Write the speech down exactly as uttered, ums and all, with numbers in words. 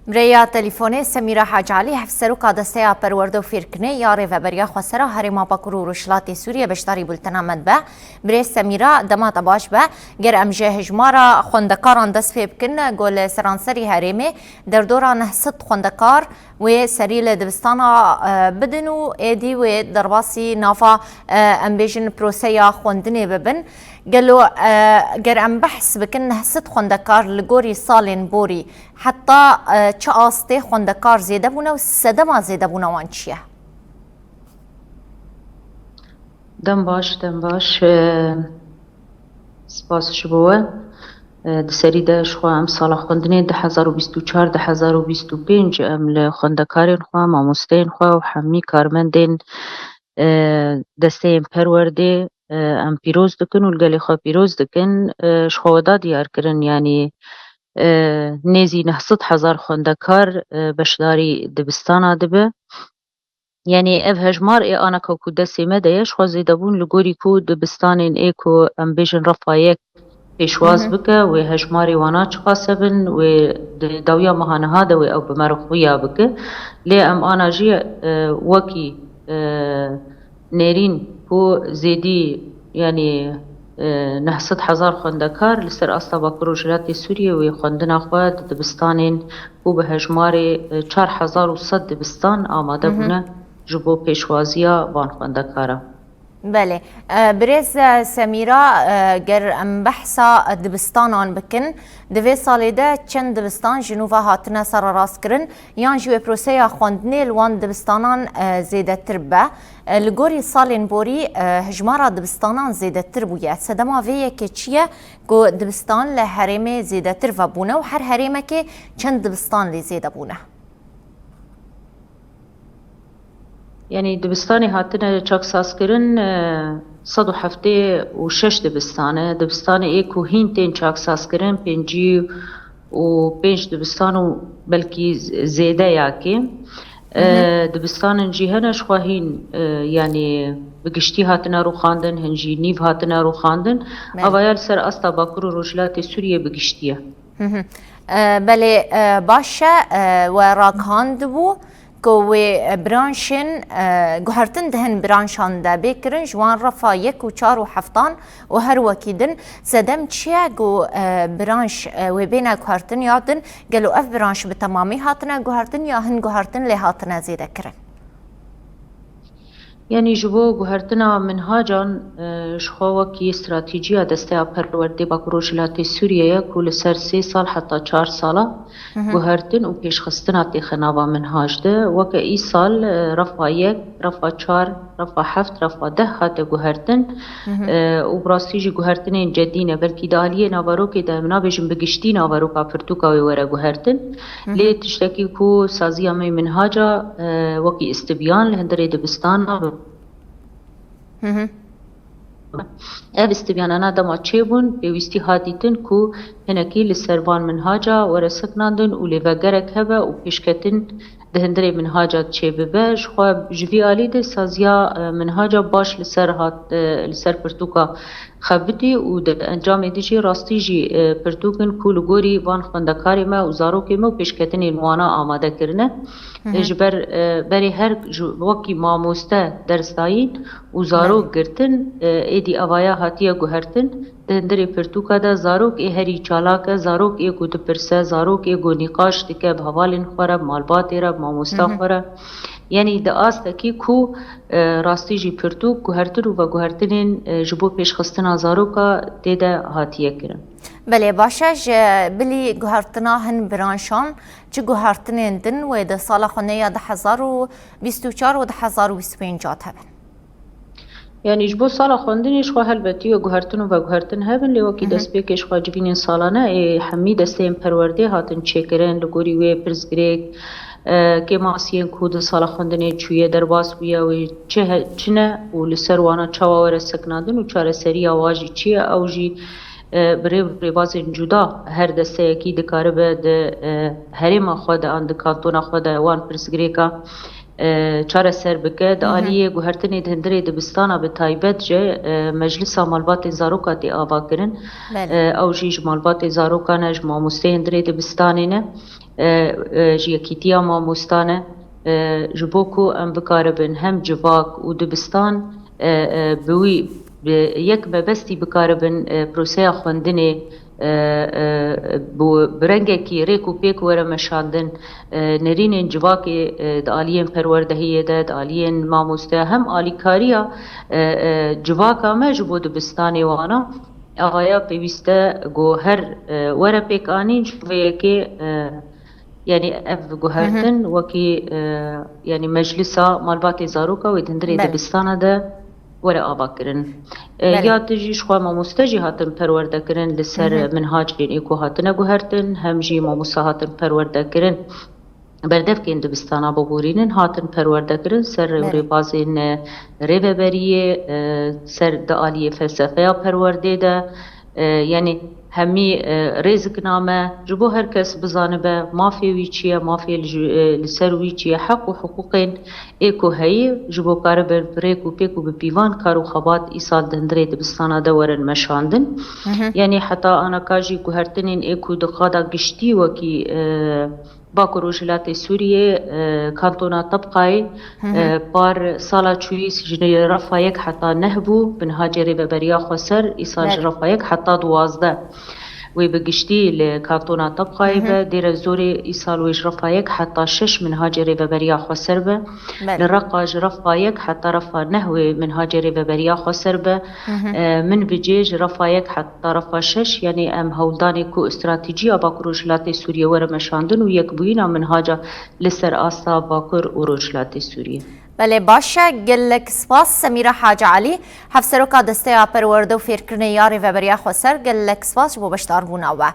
Bi rêya telîfonê Semîra Hacalî, hevseroka Desteya Perwerde û Fêrkirinê ya Rêveberiya Xwesera Herêma Bakur û Rojhilatê Sûriyê, beşdarî bultena me dibe. Birêz Semîra, dema te baş be. Ger em ji hejmara xwendekaran dest pê bikin, ku li seranserî herêmê derdora neh sed xwendekar wê serî li dibistana, e, bidin û êdî wê derbasî nava, e, em bêjin proseya xwendinê bibin. Gelo, e, ger em behs bikin, neh sed xwendekar li gorî salên borî heta, e, çi astê xwendekar zêde bûne û sedema zêdebûna wan çi ye? Dem baş, dem baş. E, spas ji bo we. E, di serî de ji xwe em sala xwendinê du hezar û bîst û çar, du hezar û bîst û pênc em li xwendekarên xwe, mamosteyên xwe û hemî karmendên, e, desteyên perwerdê, e, em pîroz dikin û li gelê xwe pîroz dikin. E, ji xwe we da diyar kirin, yanî, e, nêzî neh sed hezar xwendekar, e, beşdarî dibistana dibe. Yanî ev hejmar ê anaka ku destê me de ye, ji xwe zêdebûn li gorî ku dibistanên ê ku em bêjin refa yek pêşwaz Hı hı. bike, wê hejmarê wana çiqas hebin, wê di dawiya meha niha de wê ew bi me re xuya bike. Lê em ana jî, e, wekî, e, nêrîn ku zêdî, yanî, e, neh sed hezar xwendekar li ser asta Bakur û Rojhilatê Sûriyê wê xwendina xwe di dibistanên ku bi hejmarê, e, çar hezar û sed dibistan amade Hı hı. bûne ji bo pêşwaziya van xwendekaran. Belê. E, birêz, e, Semîra, e, ger em behsa, e, dibistanan bikin, di vê salê de çend dibistan ji nû ve hatine sererastkirin, yan jî wê proseya xwendinê li wan dibistanan, e, zêdetir be? E, li gorî salên borî, e, hejmara dibistanan zêdetir bûye. Sedema vê yekê çi ye ku dibistan li herêmê zêdetir vebûne û her herêmekê çend dibistan lê zêde bûne? Yanî dibistanê hatine çaksazkirin, e, sed û heftê û şeş dibistan e. Dibistanê ê ku hîn tên çaksazkirin, pêncî û pênc dibistan û belkî z-, zêde ya kêm. E, Hı hı. dibistanên jî hene ji xwe hîn, e, yanî bi giştî hatine rûxandin, hin jî nîv hatine rûxandin. Belê. Avaya li ser asta Bakur û Rojhilatê Sûriyê bi giştî ye. Hı hı. E, belê, e, baş e, e, we ragihandibû ku wê, e, branşên, e, guhertin di hin branşan de bê kirin, ji wan refa yek û çar û heftan û her wekî din. Sedem çi ye ku, e, branş, e, wê bêne guhertin ya din? Gelo ev branş bi temamî hatine guhertin ya hin guhertin lê hatine zêde kirin? Yanî ji bo guhertina minhacan, e, ji xwe wekî stratîjiya Desteya Perwerdê Bakur Rojhilatê Sûriyê ye ku li ser sê sal heta çar sala Hı hı. guhertin û pêşxistina têxe nava minhaj de. Weke îsal, e, refa yek, refa çar, refa heft, refa deh hate guhertin. Hı hı. E, û bi rastî jî guhertinên cedî ne. Belkî di aliyê naverokê de, em nabêjin bi giştî naveroka pirtûka wê were guhertin. Hı hı. Lê tiştekî ku saziya me minhaca, e, wekî istibyan li hundirê dibistana bi Hı hı. Ev istibyanana dema çêbûn, pêwîstî hat dîtin ku hinekî li ser van minhaca were sekinandin û lê vegerek hebe û pêşketin di hundirê minhaca çêbibe. Ji xwe ji vî alî de saziya, e, minhaca baş li ser hat, e, li ser pirtûka xebitî û di encamê de jî rastî jî, e, pirtûk in ku li gorî van xwendekarê me û zarokê me û pêşketinên wana amade kirine. Hı hı. Ji ber, e, berê her ji, wekî mamoste ders dayîn û zarok Belê. girtin, e, êdî evaya hatiye guhertin. Di hundirê pirtûka de zarok ê herî çalak e, zarok ê ku dipirse, zarok ê ku nîqaş dike, bi hevalên xwe re, bi malbatê re, bi mamosta Hı hı. xwe re. Yanî di astekî ku, e, rastî jî pirtûk guhertin û veguhertinên, e, ji bo pêşxistina zaroka tê de hatiye kirin. Belê, baş e, ji bilî guhertina hin branşan, çi guhertinên din wê di sala xwendinê ya du hezar û bîst û çar û du hezar û bîst û pênc hat hebin? Yanî ji bo sala xwendinê ji xwe helbetî wê guhertin û veguhertin hebin, lê wekî Hı hı. destpêkê ji xwe civînên salane ê hemî desteyên perwerdê hatin çêkirin, li gorî wê pirsgirêk, e, kêmasiyên ku di sala xwendinê çûye derbas bûye, wê çi he-, çi ne û li ser wana çawa were sekinandin û çareseriya wa jî çi ye, ew jî, e, bi rê û rêbazên cuda her desteyekî dikaribe di, e, herêma xwe de an di kantona xwe de wan pirsgirêka, e, çareser bike. Di Hı hı. aliyê guhertinê di hundirê dibistana bi taybet jî, e, Meclisa Malbatên Zaroka tê ava kirin. Belê. E, ew jî ji malbatê zarokan e, ji mamosteyên hundirê dibistanê ne. e, e, ji yekîtiya mamosta ne, e, ji bo ku em bikaribin hem civak û dibistan, e, e, bi wî, bi yek mebestî bikaribin, e, proseya xwendinê, e, e, bi, bi rengekî rêk û pêk were meşandin, e, nerînên civakê, e, di aliyên perwerdehiyê de, di aliyên mamosteya hem alîkariya, e, e, civaka me ji bo dibistanê wana, aya pêwîst e ku her, e, were pêkanîn ji vê yekê, e, yanî ev guhertin wekî, e, yanî meclisa malbatê zaroka wê di hundirê Belê. dibistana de were ava kirin. E, Belê. Ya tu jî ji xwe mamoste jî hatin perwerde kirin li ser Hı hı. minhacên ê ku hatine guhertin, hem jî mamosta hatin perwerde kirin. Berdevkên dibistana biborînin hatin perwerde kirin ser Belê. rêbazên, e, rêveberiyê, e, ser di aliyê felsefeya perwerdê de, e, yanî hemî, e, rêzikname ji bo her kes bizanibe mafê wî çi ye, mafê li ji, e, li ser wî çi ye, heq û hiqûqên ê ku heyî ji bo karibe bi rêk û pêk û bi pîvan kar û xebat îsal di hundirê dibistana de werin meşandin. Hı hı. Yanî heta anaka jî guhertinên ê ku di qada giştî wekî, e, Bakur Rojhilatê Sûriyê, e, kantona Tebqayê, Hı hı. e, par sala çûyî ji refa yek heta neh bû, bi nihacê Rêveberiya Xweser, îsal ji Belê. refa yek heta duwazdeh. Wê bi giştî li kantona Tebqayê Hı hı. be, Dêre Zorê îsal wê ji refa yek heta şeş minhacê Rêveberiya Xweser be. Belê. Li Reqa ji refa yek heta refa neh wê minhacê Rêveberiya Xweser be. Hı hı. E, Minbicê ji refa yek heta refa şeş, yanî em hewldanê ku stratejiya Bakur Rojhilatê Sûriyê were meşandin û yekbûyîna minhaca li ser asta Bakur û Rojhilatê Sûriyê. Belê, baş e. Gelek spas Semîra Hacî Elî, Hevseroka Desteya Perwerde û Fêrkirinê ya Rêveberiya Xweser, gelek spas ji bo beşdarbûna we.